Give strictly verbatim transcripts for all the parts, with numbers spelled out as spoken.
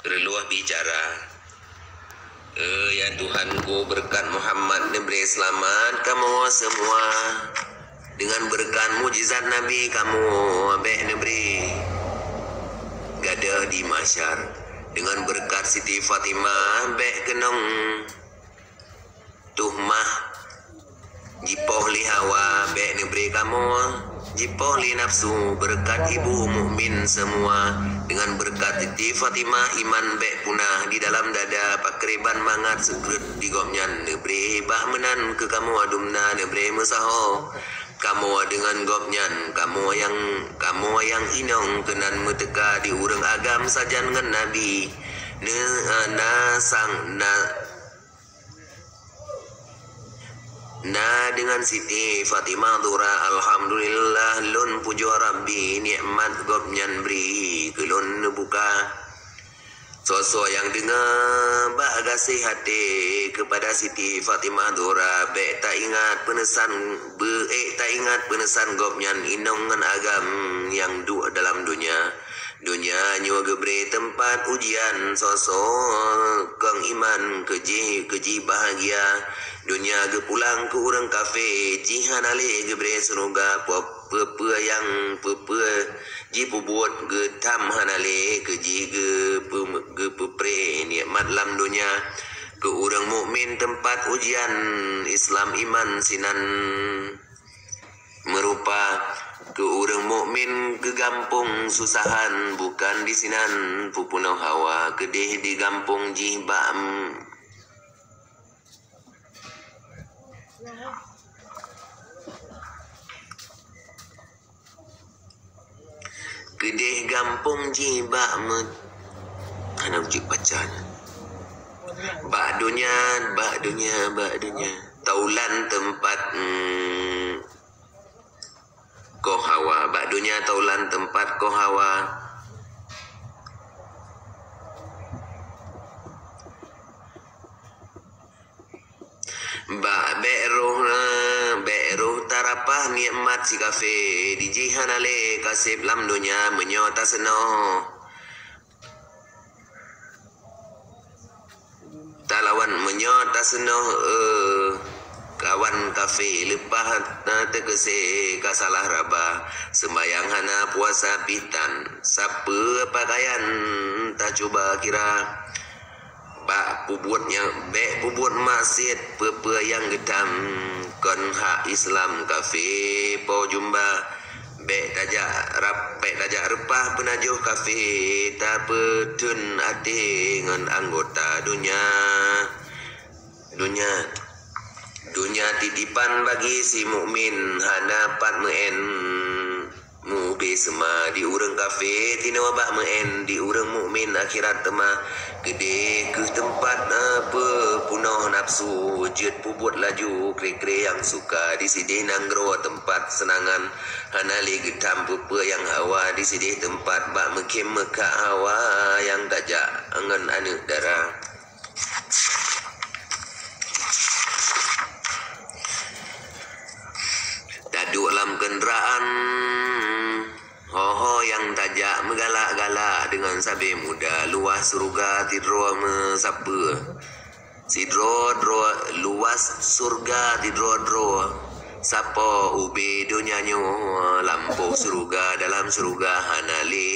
Reulôh bicara. Eh, ya Tuhanku, beureukat Muhammad neubri seulamat kamoe seumua. Deungon beureukat mukjizat Nabi kamoe bék neubri gadôh di mahsyar. Deungon beureukat Siti Fatimah bék keunong tuhmah. Jipoh lé hawa bék neubri kamoe, jipoh lé nafsu beureukat ibu mukmin seumua. Deungon beureukat Siti Fatimah iman bék punah di dalam dada, pakriban mangat seukreut di gobnyan neubri bah meunan keu kamoe dumna neubri meusaho. Kamoe deungon gobnyan, kamoe nyang, kamoe nyang inong keunan meuteuka di ureuëng agam sajan ngon Nabi. Ne-, na sang, na, Na deungon Siti Fatimah Zahra, alhamdulillah, lôn pujoe Rabbi, nikmat Gobnyan bri keu lôn neubuka. Soe-soe nyang deungoe bak gaséh até keupada Siti Fatimah Zahra, bék taingat peuneusan, bék taingat peuneusan Gobnyan inong ngon agam nyang duek dalam donya. Donya nyoe geubri teumpat ujian, soe-soe kong iman keu jih, keu jih bahgia. Donya geupulang keu ureuëng kafé, jih hana lé geubri syeuruga. Peue-peue nyang peue-peue jipeubuet geutam hana lé keu jih geupeu-, geupeupré nikmat lam donya. Keu ureuëng mukmin teumpat ujian, Islam iman sinan meurupa. Keu ureuëng mukmin keu gampông susahan, bukan disinan peupunoh hawa, keudeh di gampông jih bak m-, keudeh gampông jih bak me-, hana ujeuk baca nyan. Bak donya, bak donya, bak donya. Taulan teumpat, mm, koh hawa. Bak donya taulan teumpat koh hawa. Bak bék roh, bék roh tarapah nikmat si kafé, dijih hana lé kaseb lam donya meunyoe taseunoh. Talawan meunyoe taseunoh, eh, kawan kafé leupah na teukeusé ka salah raba. Seumayang hana puasa pih tan, sapeue pakaian tacuba kira. Bak peubuet nyang bék peubuet maksiet, peue-peue nyang geutam kon hak Islam kafé po jumba. Bék tajak rap-, bék tajak reupah peunajoh kafé, tapeutheun até ngon anggota donya. Donya, donya titipan bagi si mukmin, hana pat meu'en meuubé seuma di ureuëng kafé, tinoe bak meu'en di ureuëng mukmin akhirat teuma. Keudeh keuh teumpat, eh, peupunoh nafsu, jeuet peubuet laju kré-kré nyang suka, disideh nanggroe teumpat seunangan. Hana lé geutam peue-peue nyang hawa, disideh teumpat bak meukhém meukhak hawa nyang tajak ngon aneuëk dara. Taduek lam keundraan, ho-ho nyang tajak meugalak-galak deungon sabé muda, luwah syeuruga sidroe meusapeue. Sidroe-droe, luwah syeuruga sidroe-droe. Sapo ubé donya nyoe, lampôh syeuruga, dalam syeuruga hana lé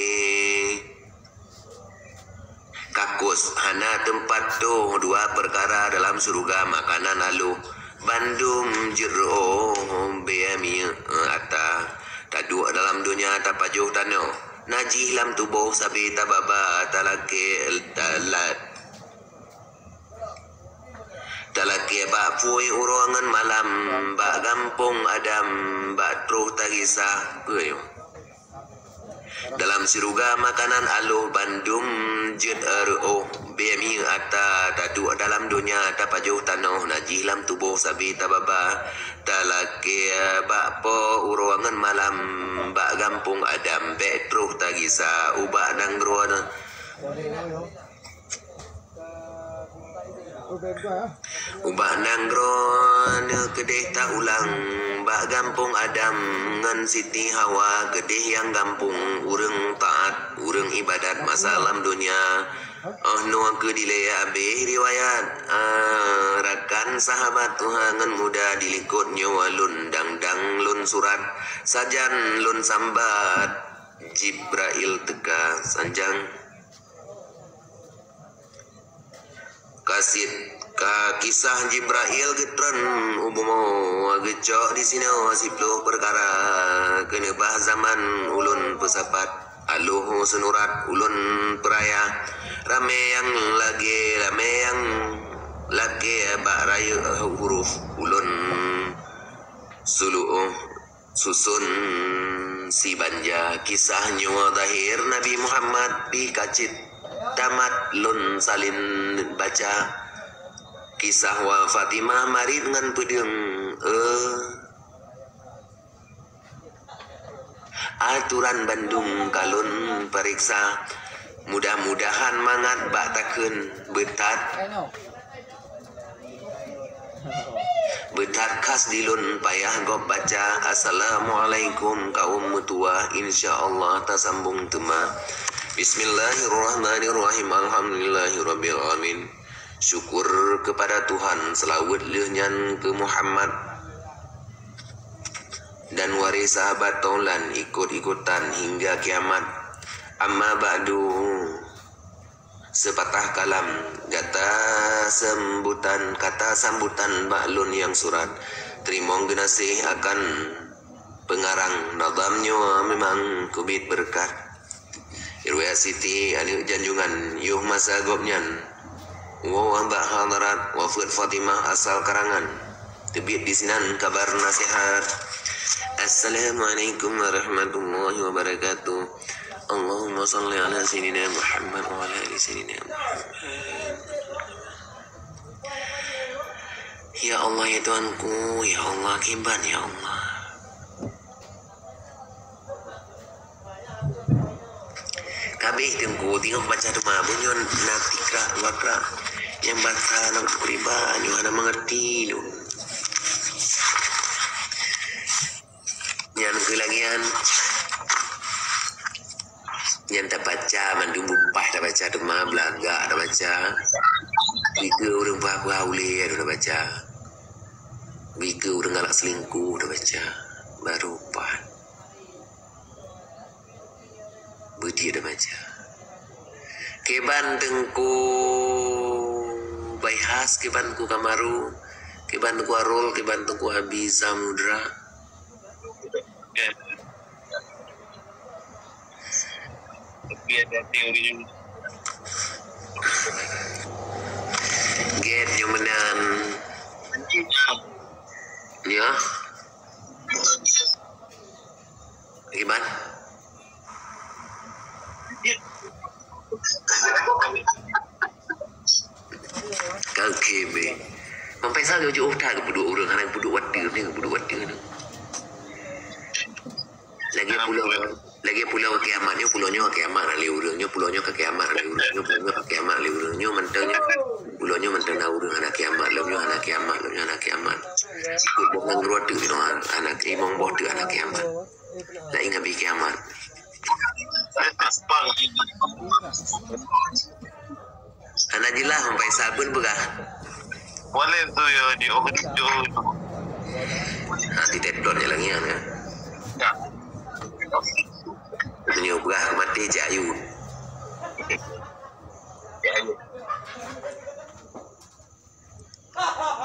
kakus, hana teumpat toh. Dua peukara dalam syeuruga, makanan aloh, bandum jeuet reuôh, bée miyeuk ata. Taduek dalam donya tapajoh tanoh, najih lam tuboh sabé tababa, talakée, talat. Talakée bak phui uroe ngon malam, bak gampông Adam, bak troh tagisa. Peue nyoe? Dalam syeuruga makanan aloh bandum jeuet reuôh, bée miyeuk ata, taduek dalam donya, tapajoh tanoh, najih lam tuboh sabé tababa. Talakée bak po uroe ngon malam, bak gampông Adam, bék troh tagisa, ubak nanggroe Ubak nanggroe neuh keudeh taulang, bak gampông Adam ngon Siti Hawa, keudeh nyang gampông ureuëng taát, ureuëng iébadat masa lam donya. Oh noe keu dilée abéh riwayat, ah, rakan sahabat tuha ngon muda dilikot nyoe lôn dang-dang lôn surat, sajan lôn sambat Jibrail teuka sanjang. Kasit ka kisah Jibrail geutreun u bumoe geucok disinoe siploh peukara keuneubah zaman ulôn peusapat. Aloh seunurat ulôn peuraya, ramé nyang lagée, ramé nyang lakée bak rayeuk huruf ulôn suluoh suson sibanja. Kisah nyoe zahir Nabi Muhammad pih ka cit tamat lôn salin baca. Kisah wa Fatimah marit ngon peudeueng, eh. Aturan bandum ka lôn peuriksa, mudah-mudahan mangat bak takheun beutat. Beutat khas dilôn payah gob baca. Assalamualaikum kaum meutuwah, insya Allah tasambong teuma. Bismillahirrahmanirrahim. Alhamdulillahirabbil alamin. Syukur keupada Tuhan, seulaweuet lheueh nyan keu Muhammad dan waréh sahabat taulan ikot-ikotan hingga kiamat. Amma ba'du, seupatah kalam gata sambutan, kata sambutan bak lôn nyang surat. Teurimong geunaséh akan peungarang nazam nyoe, memang keubiet beureukat. Riwayat Siti, aneuk janjungan, yoh masa gobnyan woe bak hadarat, wafeuet Fatimah asal karangan. Teubiet disinan kabar naseuhat. Assalamualaikum warahmatullahi wabarakatuh. Allahumma shalli ala sayyidina Muhammad wa ala ali sayyidina Muhammad. Ya Allah, ya Tuhanku, ya Allah, kiban, ya Allah. Kabeh teungku, teungoh baca teuma, bunoe na tikrak, wakrak, nyang baca na riba, nyoe hana mangerti lôn. Nyan keu lagée nyan, nyan tabaca mandum bupah tabaca teuma, beulagak tabaca. Bikeue ureuëng bah-bah ulée tabaca. Bikeue ureuëng galak selingkuh tabaca. Baru paih. Beutiek tabaca. Kiban Teungku Baihas, kiban Teungku Kamaru, kiban Teungku Arul, kiban Teungku Abi Samudra. Gét nyang meunan. Ya. Kiban? Ka oke be. Sampai sa jauh-jauh that geupeudok ureuëng, hana geupeudok watée ni, geupeudok watée ni. Lagée pulo, lagée pulo kiamat nyoe, pulo nyoe kiamat lé ureuëng nyoe, pulo nyoe ka kiamat lé ureuëng nyoe, pulo nyoe ka kiamat lé ureuëng nyoe, mantong nyoe, pulo nyoe mantong na ureuëng hana kiamat, lom nyoe hana kiamat, lom nyoe hana kiamat. Ikot boh nanggroe teuk nyoe hana, imong boh teuk hana kiamat. Nak ingat bih kiamat. Hana jeulaih sampai sabeuen peugah. Boleh tu yo di oh tu. Ha, di teplon je lagi kan. Ya. Meunyoe peugah maté cak ayut. Cak ayut.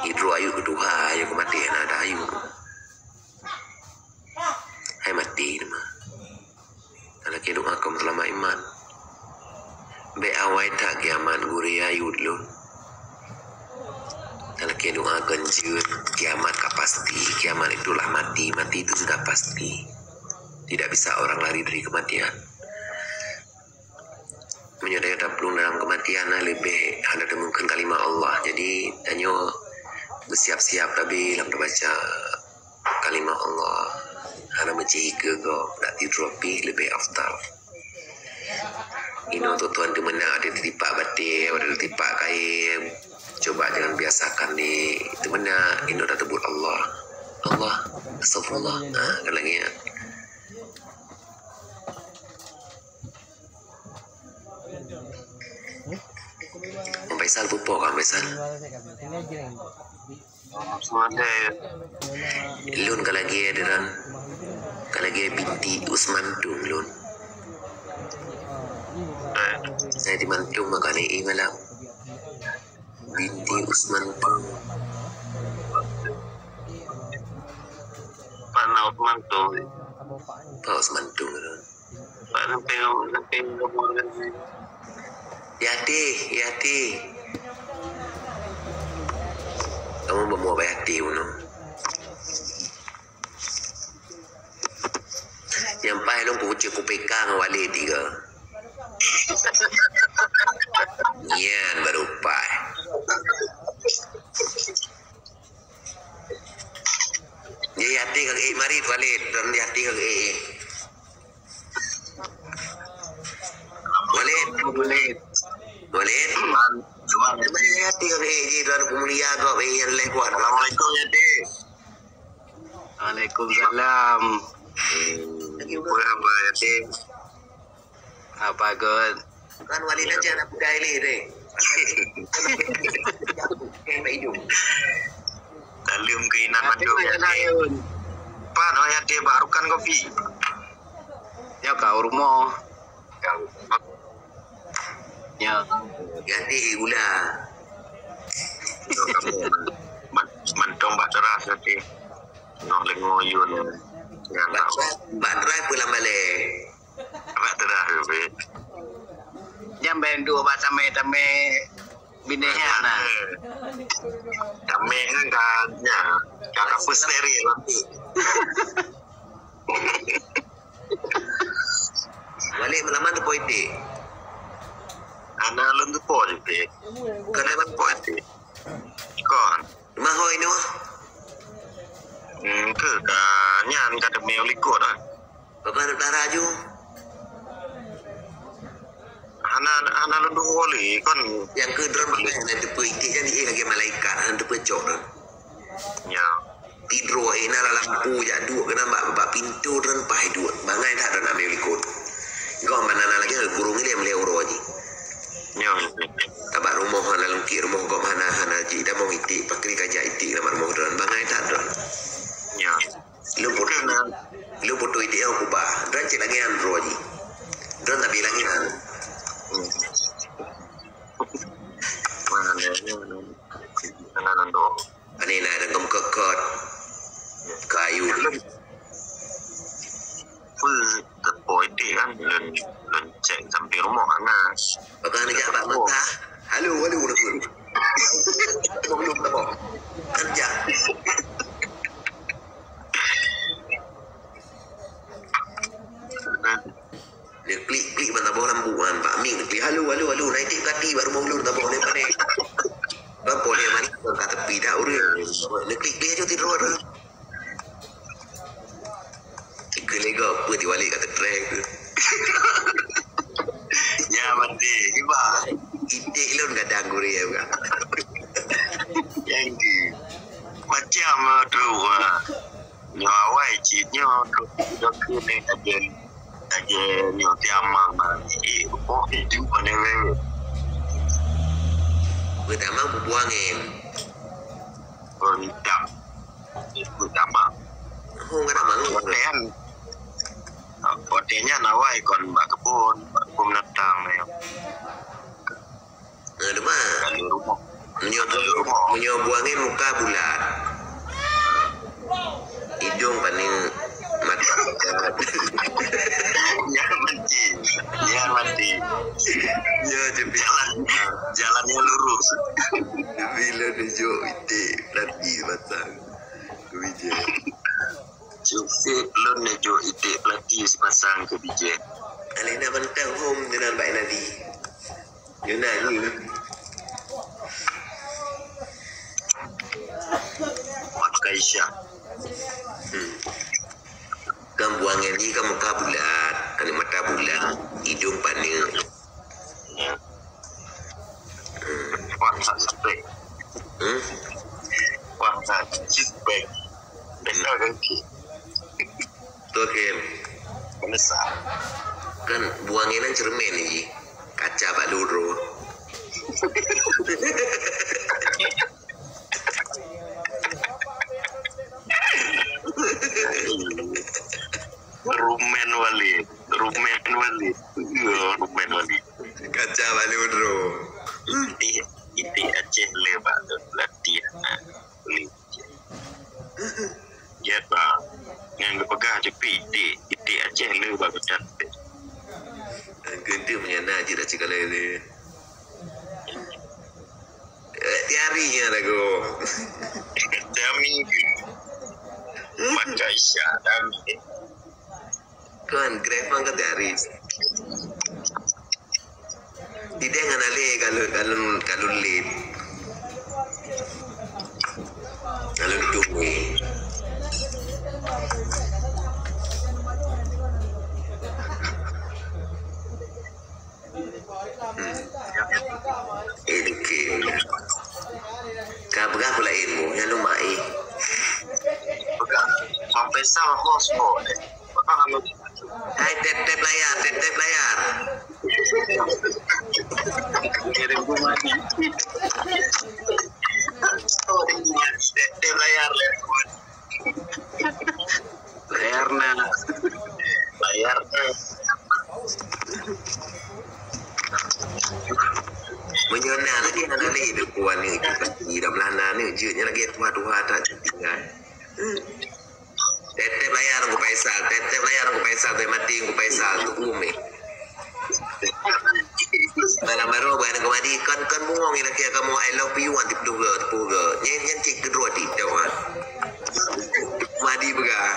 Idroe ayut keu tuha, ayut keu maté hana ada ayut. Hai maté teuma. Talakée doa keu seulamat iman. Bék awai that kiamat gurée ayut lôn. Talakée doa keu jeuet kiamat ka pasti. Kiamat itulah mati. Mati itu sudah pasti. Tidak bisa orang lari dari kematian. Meunyoe tanyoe taplueng dalam keumatian, na leubeh hana teumeukeun kalimah Allah. Jadi, tanyoe beusiap-siap tabi lam tabaca kalimah Allah. Hana meucih ikeue gob, dak titropi leubeh afdal. Inoe tuan-tuan teumeunak, ada titipak baté, ada titipak kaém. Coba jangan biasakan di teumeunak, inoe dak teubut Allah. Allah, astagfirullah. Ha, kan lagi ya. Faisal peupo kan, Faisal? Lôn ka lagèe droen, ka lagèe binti Usman Tung lôn. Saya di Mantung makanya, eh, malam. Binti Usman Tung. Pak Usman Tung. Pak Usman Tung lôn. Pak, sampai, sampai ngomong dengan saya. Yati, Yati. Kamu bawa apa Yati, Uno? Nyang paih lôn kukucek kupeka ngon Walid tiga. Nyan baru paih. Dia Yati ka geuék marit, Walid. Dan Yati ka geuék. Walid, Walid. Walid. Cuman, cuman. Cuman Yati ka geuék ji, dan peumulia kau, eh, yang leh kuat. Assalamualaikum, Yati. Waalaikumsalam. Apa khabar, Yati? Apa, Gun? Kan Walid aja nak pegai lé deh. Taleuem keu inan mandum, Yati. Pat, oh, Yati, bak rukan kopi. Ya, ka u rumoh. Ya. Yati gula. Man-, mantong bak teras, Yati. Noh lengo yun. Bak, bak teras peulam balai. Bak teras, Yati. Nyang ben dua bak tamé-tamé binèh nyan na. Tamé kan ka nya. Ka, ka first steril nanti. Walid, meulaman teupeue iték? Hana lôn teupeue iték. Kon hana teupeue iték. Kon. Teuma hôi nyoe? Hmm, keu ka nyan ka teumé u likot ah. Babah dara ju. Hana, hana lôn tuwoe lé, kon. Nyang keu droen bak hana teupeue iték nyan, ié lagèe malaikat, hana teupeue cok droen. Ya. Tidroe, eh, na lam lampu jak duek keunan bak, bak pintoe droen paih duek. Bangai that droen amé likot. Gob ban hana lagèe gurông ilèe meulhèe uroe jih. Ya. Tabak rumoh, lam lungkiek rumoh gob hana, hana jitamong iték, pakri ka jak iték lam rumoh droen. Bangai that droen. Ya. Lôn putôh, lôn putôh iték nyang kubah. Droen cit lagèe nyan droe jih. Droen tapi lagèe nyan. Hmm. Mana ni? Mana nanti? Ani na dengkem kekot. Kayu. Peue teupeue iték kan? Lôn, lôn cek sampoe rumoh hana. Peugah neujak bak mata. Halo, halo, halo. Tunggu, tunggu. Kerja. Neuklik-klik ban saboh lam buet nyan, Pak Mik neuklik, "Halo, halo, halo, na iték kati bak rumoh ulôn saboh lé pané." Bang polé manis ka teupie that ureueng. Neuklik-klik aju sidroe tu. Ikeu lego peue di Walid ka teutreng tu. Ya mati, kiba. Iték lôn kadang gurèe bukan. Yang di macam tu. Nyoe awai cit nyoe, dok-, doktor ni ajen, ajen nyoe tiamang, eh, oh, itu mana wewe? Pertama bubuang em. Rendam. Pertama. Oh, nggak ada mangu. Hotel kan. Hotelnya nawai kon bak kebun, bak kebun binatang ni. Nah, teuma. Lalu rumah. Meunyoe, lalu rumah. Meunyoe buangé muka bulat. Idong paneuk, mata bulat. Nyan mati. Nyan mati. Ya, jadi jalan, jalan yang lurus. Bila dijok iték, nanti batang. Bijak. Cuk Fit lôn neujok iték peulati sipasang keu bijéh. Alèh na mantong hom deungon bak Nabi. Yuna ni. Mak Aisyah. Hmm. Kan buang Nabi kan muka bulat, ada mata bulat, hidung paneuk. Ya. Hmm. Wah, tak sampai. Hmm? Wah, tak sampai. Dengar kan? Tu kan. Menyesal. Kan buang inan cermin ni. Kaca bak lurus. Eh, tiari nya lagu. Dami. Pakai syak dami. Kan, Grab kan kata Aris. Tidak ngan alih kalau, kalau, kalau late. Kalau ditunggu. Hmm. Educate. Ka peugah pula ilmu, nyan lumak, eh. Peugah. Sampai sama host pun. Hai, tap-tap layar, tap-tap layar. Tap-tap layar, layar. Layar na. Layar na. Meunyoe na lagèe hana lé, deuh kuan ni, di dalam lana ni, jeuet nyan lagèe tuha-tuha that tinggai. Tap-tap layar Teungku Faisal, tap-tap layar Teungku Faisal, bèk maté Teungku Faisal, tu umé. Malam baru bukan Teungku Madi, kon, kon bungong ilak ya kamu, I love you, wan tipu dua, tipu dua. Nyen, nyen cit keudroe di, tau, ha. Madi peugah.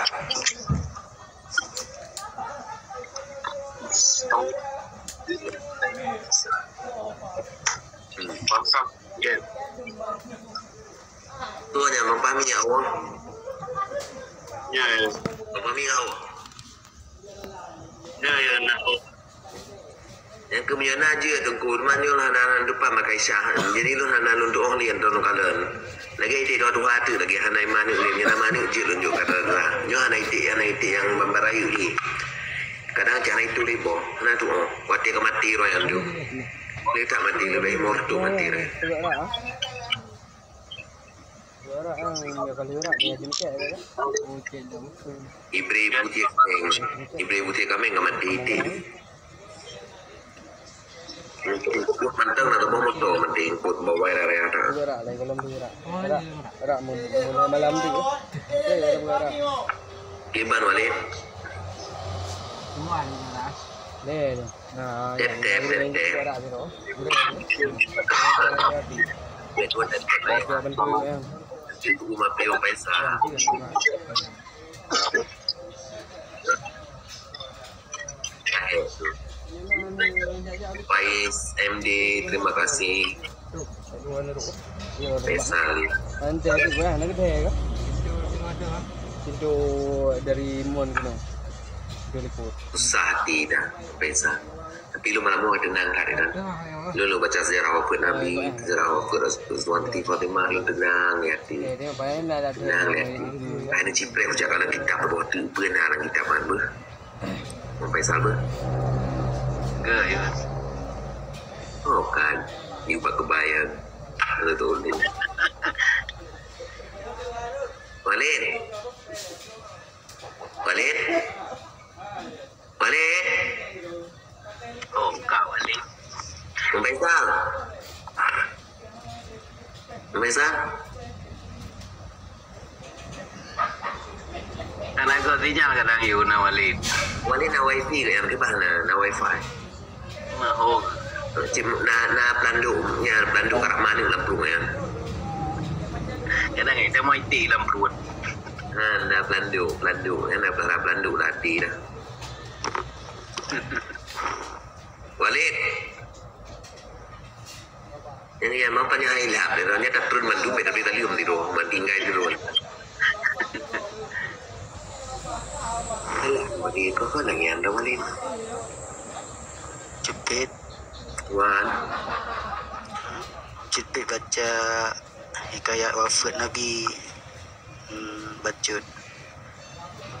Hmm, faham, faham. Ya. Tu hanya mempahami Allah. Ya, ya. Mempahami Allah. Ya, ya, nah. Nyang keu meunyoe na jeuet Teungku, teuma nyoe hana, hana depan makai syah. Jadi lôn hana lôn tu'oh lé droeneuh kalon. Lagèe iték dua tuha teuk lagèe hana iman lé, meunyoe na iman jeuet lôn jok kata lah. Nyoe hana iték, hana iték nyang ban-ban rayeuk lé. Kadang cit hana itu lé boh, hana tu'oh. Watèe ka maté roh nyan tu. Lé that maté leubeh morto maté roh. Ibrahim Putih Kameng. Ibrahim Putih Kameng ka maté iték. Ikut mantong na teubang moto maté ikut bawai raya ta. Kiban Walid. Tep, tep, tep, tep. Betul, tep, tep. Itu rumah Pio Faisal. Faiz M D, terima kasih. Faisal. Nanti aku bah, nak kedai ke? Pintu dari Mon kena. Pintu liput. Susah hati dah, Faisal. Tapi lôn malam nyoe teunang that, kan? Lôn, lôn baca sejarah wafeuet Nabi, sejarah wafeuet Rasulullah, Siti Fatimah, lôn teunang lé até. Teunang lé até. Hana cipreh ucap lam kitab, boh teuk peue na lam kitab nyan beuh. Muhammad Faisal beuh. Ke, ya. Oh, kan. Ni ubat kebaya. Ada tulis. Walid. Walid. Walid. Oh, ka Walid. Muhammad Faisal. Muhammad Faisal. Hana go sinyal kadang yue na Walid. Walid na wifi ke nyang kibah na, na wifi. Na, oh. Cim, na, na pelanduk, nya pelanduk karak manuk lam peureueng nyan. Kadang kita mau itik lam perut. Ha, na pelanduk, pelanduk, na pelanduk lati dah. Walid. Yang, yang mampan yang hilap, dia orangnya tak turun mandu, beda beda lium di rumah, mati tinggal di rumah. Alah, mati kau kan lagi anda Walid. Cepet. Wan. Cepet baca hikayat wafat Nabi. Hmm, bacut.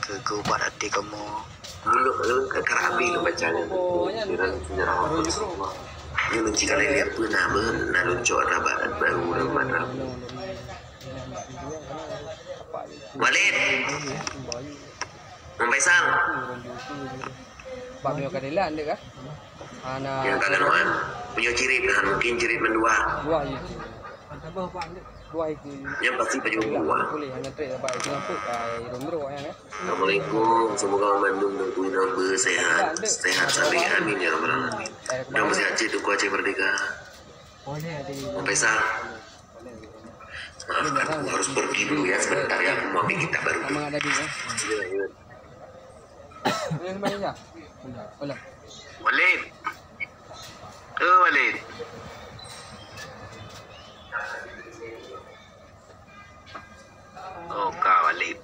Keu, keu ubat até kamoe. Mulok lôn ka karab abéh lôn baca nyan. Sejarah, sejarah wafat Rasulullah. Nyan lôn cit kalon lé peue na beuh, na lôn cok rabat baru rabat. Walid. Muhammad Faisal. Bak nyoe ka dilan deh kah? Hana. Nyang ka keunoe. Meunyoe cirit, ha, mungkin cirit mandua. Dua, ya. Nyan pasti pajoh buah. Assalamualaikum. Semoga mandum dan kuina bersehat. Sehat sampai amin ya rabbal alamin. Mudah-mudahan sehat cik Teuku Aceh Merdeka. Bang Faisal. Maaf, aku harus pergi dulu ya sebentar ya. Aku mau ambil kitab baru dulu. Walid. Eh, Walid. Oh, ka Walid.